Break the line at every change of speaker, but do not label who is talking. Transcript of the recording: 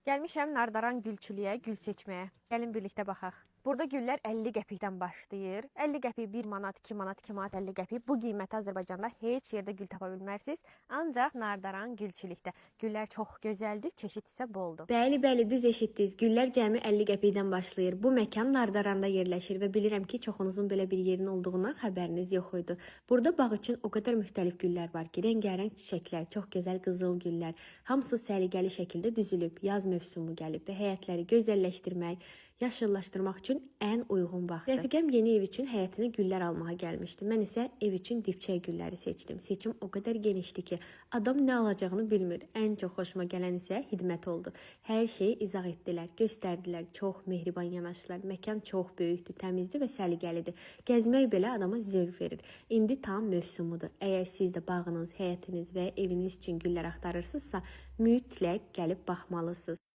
Gəlmişəm Nardaran gülçülüyə, gül seçməyə. Gəlin birlikdə baxaq. Burada güllər 50 qəpikdən başlayır. 50 qəpik 1 manat, 2 manat, 2 manat 50 qəpik. Bu qiymətə Azərbaycanda heç yerdə gül tapa bilməzsiniz. Ancaq Nardaran gülçülükdə. Güllər çox gözəldir, çeşid isə boldur.
Bəli, bəli, düz eşitdiniz. Güllər cəmi 50 qəpikdən başlayır. Bu məkan Nardaranda yerləşir və bilirəm ki, çoxunuzun belə bir yerin olduğundan xəbəriniz yox idi. Burada bağ üçün o qədər müxtəlif güllər var ki, rəngarəng çiçəklər, çox gözəl qızıl güllər, hamısı səliqəli şəkildə düzülüb. Yaz mövsümü gəlib və həyətləri gözəlləşdirmək, yaşıllaşdırmaq üçün ən uyğun vaxtdır. Rəfiqəm yeni ev üçün həyətinə güllər almağa gəlmişdi. Mən isə ev üçün dibçək gülləri seçdim. Seçim o qədər genişdi ki, adam nə alacağını bilmir. Ən çox xoşuma gələn isə xidmət oldu. Hər şeyi izah etdilər, göstərdilər. Çox mehriban yanaşdılar. Məkan çox böyükdür, təmizdir və səliqəlidir. Gəzmək belə adama zövq verir. İndi tam mövsümüdür. Əgər siz də bağınız, həyətiniz və eviniz üçün güllər axtarırsınızsa, mütləq gəlib baxmalısınız.